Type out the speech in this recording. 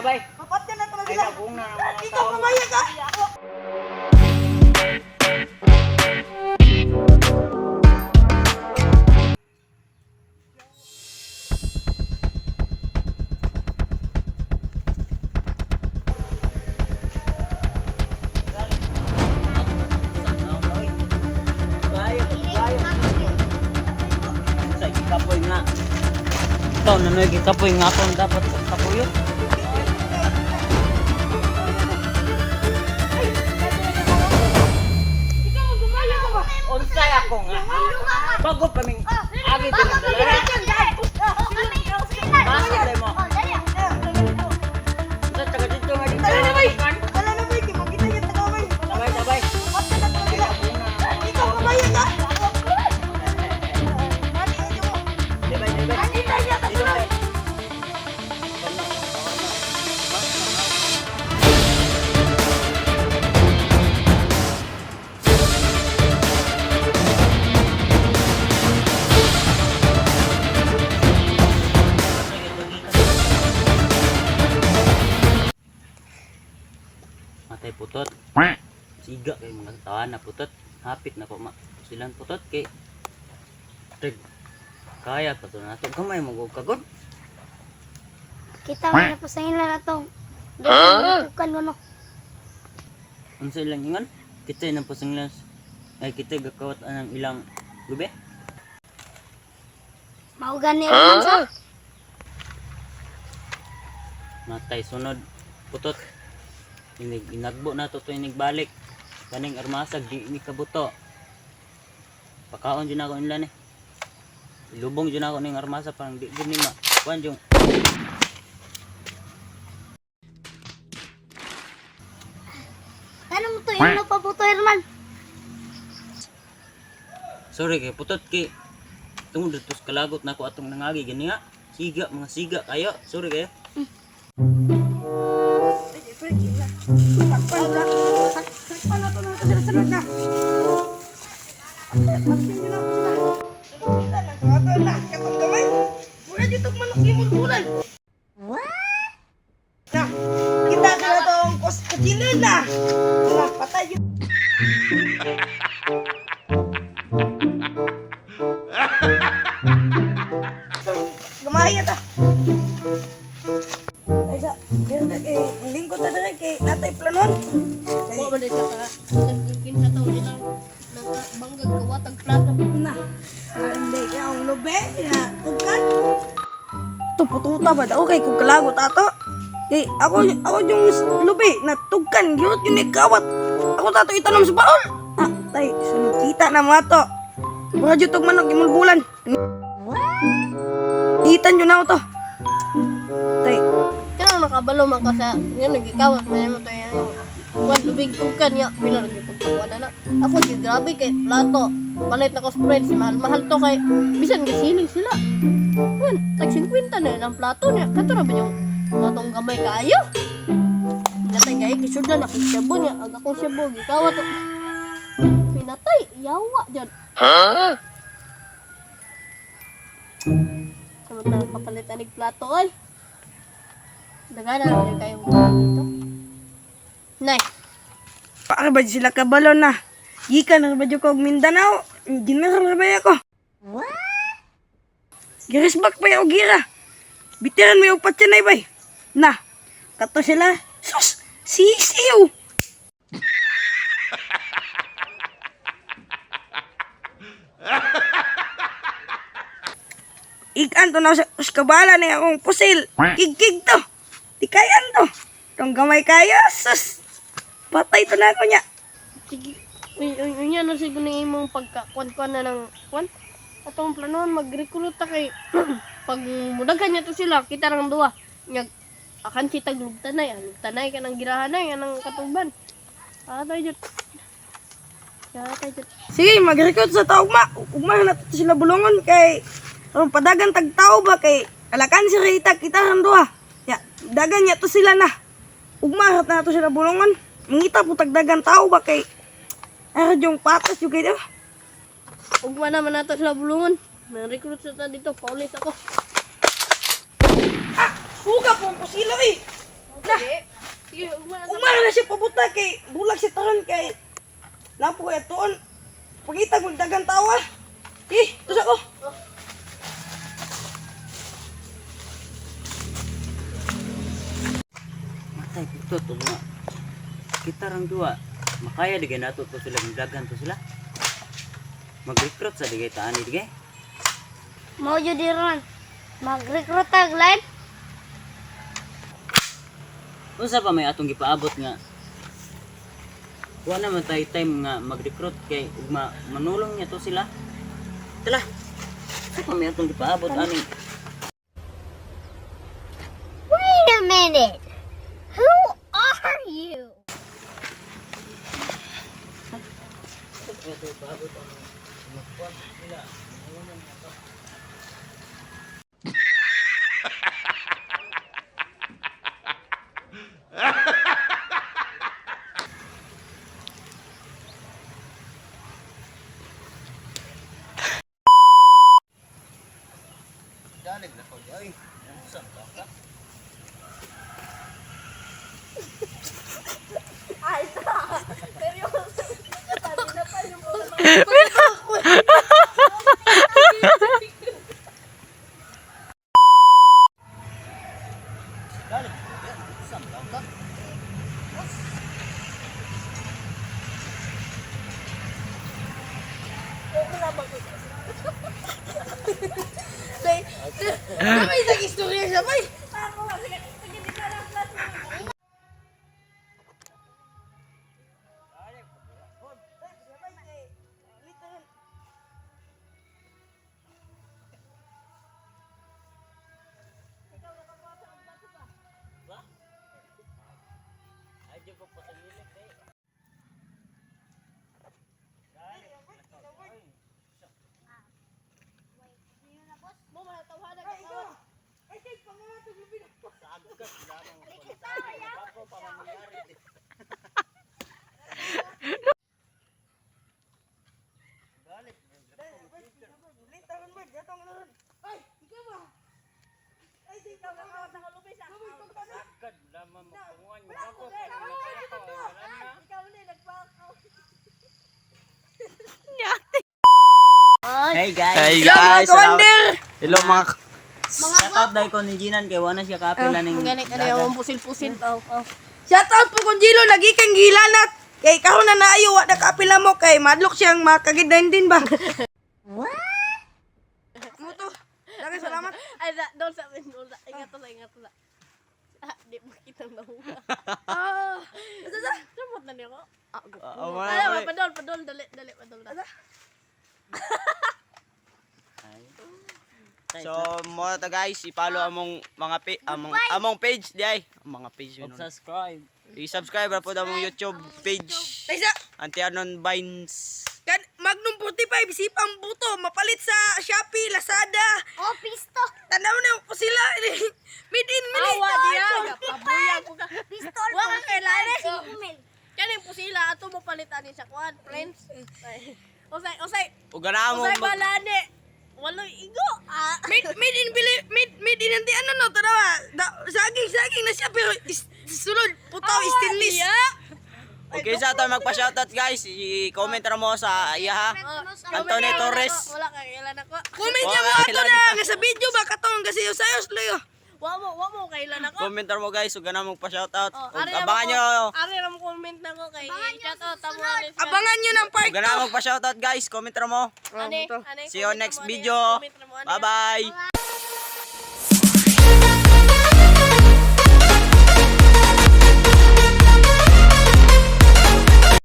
Bay. Papatyan na to na Ay, sila. nagong na ang mga Ikaw tao. mamaya ka. Bayo, bayo. Sa gikapoy nga. Ikaw na noy gikapoy nga akong dapat kapuyo. Ikaw gumaya ka ba? Unsay ako nga. Bago pa ming agi din sa Basta mo. Sa taga dito nga dito. Tara na bay. Tara na bay, makita niya taga bay. Sabay sabay. Papatyan na to na sila. Ikaw mamaya ka. Debay debay. Nakita niya kasunod. Matay putot. Siga kay mga tawan na putot. Hapit na ko ma. Silang putot kay Tag. Kaya pa to nato gamay mo og kagod. Kita mo na po sa inyo na itong huh? Mo no. Unsa ilang ingon? Kita nang pasanglas. Ay kita gakawat anang ilang lubi. Maugan ni Herman sa. Matay sunod putot. Inig inagbo na to to inig balik. Kaning armasag di ni kabuto. Pakaon jud ako nila ni. Ilubong jud ako ning armasa parang di jud ni ma. Kuan jung Ano mo to ino pa po to Herman? Sorry kay putot kay tungod dito sa kalagot nako atong nangagi gani nga. Siga mga siga kayo. Sorry kayo. Sakpan na to na to sila sunod na. Wala dito manok imong bulan. Na, kita ka na tong kutsilo na. Na, patay yun. Gamay ta. Ay sa, eh, lingkod na dere kay natay planon. Kay Wa man ka ka. Kinsa taon nila nakabanggag kawatag plato. na. Hindi kaya ang lube, na tugkan. Ito, pututa ba daw kay kung kalagot ato? Kay ako, ako yung lube na tugkan, yun yung ikawat. Ako tato itanom sa baol. Ah, tay, sunod kita na mga to. Mga jutog manok, imulbulan. Itan yun ako to. Tay, Kaya nakabalo man ka sa nga nagikawat man mo to yan. Wan lubig tukan niya pila ra gyud pagkuan na. Ako di grabe kay plato. Palit na ko spread si mahal mahal to kay bisan gisiling sila. Wan tag 50 na ang plato niya. Kato ra ba yung platong gamay kaayo? Pinatay kay kisudlan na kay shabu niya. Ang akong shabu gikawat. Pinatay yawa jud. Samantala kapalit anig plato ay. Dagana na rin kayo dito. Nay, para ba sila kabalo na? Gikan na ba dyan ko og Mindanao? General na ba ako? Girisbak pa yung gira. Bitiran mo yung patyanay bay. Na, kato sila. Sus, sisiw. Ikan to na sa kabala na akong pusil. Kigkig to. Tikayan to. Tong gamay kaya, sus. Patay to na ako niya. sige. Uy, uy, uy, yan na siguro na imong pagka kwan na ng kwan. Atong planoon mag-recruit ta kay pag mudaghan niya to sila, kita rang duwa. Nyag akan si tag lugtanay, ah, lugtanay ka ng girahanay, anang katuban. Ah, tayo jud. Ya, tayo jud. Sige, mag-recruit sa tao ugma. Ugma na to sila bulungon kay aron padagan tag tao ba kay alakan si Rita kita rang duha. Ya, dagan niya to sila na. Ugma na to sila bulungon. Mangita po tagdagan tao ba kay ara yung patas yung kay Ugma naman nato sila bulungon. Nang-recruit sa ta dito, paulis ako. Ah, suga po ang pusila eh. Taron kay napo kay tuon. Pagitag magdagan tawa. Eh, tusa ko. Matay putot ug nga. Kita rang duwa. Makaya digay nato to sila dagan to sila. Mag-recruit sa digay taan ni digay. Mao jud ron. Mag-recruit tag line. Unsa pa may atong gipaabot nga wa naman tayo time nga mag-recruit kay ugma manulong niya to sila. Tala. Unsa pa may atong gipaabot ani? Wait a minute. Who are you? May isang istorya siya, bay. Hey guys. Hey Hello mga guys, kawander! Hello mga Shout out dahil ko ni Ginan kay wala siya kapila ning Galing ano yung pusil-pusil. Oh, oh. Shout out po kung Gilo, lagi kang gilanat. Kay karon na naayo, wa na kaapila mo kay madlok siyang makagid 19 ba. What? Muto. Daghang salamat. Ay, da, doon sa amin, doon sa, ingat to sa, ingat to sa. Ah, di mo kita nahuha. Ah, asa sa? Sumot na niyo ko. Ah, go. Oh, Ay, padol, padol, dali, dali, padol. Na. So, mo to guys, i-follow among mga among among page di ay. Ang mga page yun. Subscribe. I-subscribe ra po among YouTube page. Taysa, Antianon Vines. kan Magnum 45 sipang buto mapalit sa Shopee, Lazada. Oh, pisto. Tanaw na ko sila. Made in Manila. Awa, diya. Pabuyag ko ka. Pistol. Wa ka kailangan. 5 mil. Kaning pusila, ato mo palitan ni sa kuan, friends. Ay. Usay, usay, Ug gana mo usay balane. Waloy igo. Ah. Made in Bili, made in anti ano no tanawa. Da, saging saging na siya pero sulod putaw stainless. Okay sa ato magpa-shoutout guys, i-comment ra mo sa iya ha. Antonio Torres. Wala ka kailan ako. Comment niya mo Wala, ato kailangan na nga sa video ba katong kasi usayos layo. Wa mo kailan ako. Comment ra mo guys, ug gana mo magpa-shoutout. Oh, Ug ari na abangan mo- nyo. Ari na mo comment na ko kay shout out tamo ani. Abangan nyo ng part Ug gana mo magpa-shoutout guys, comment ra mo. Ani, ani. See you comment next na mo, ani, video. comment na mo, ani. Bye-bye. Bye.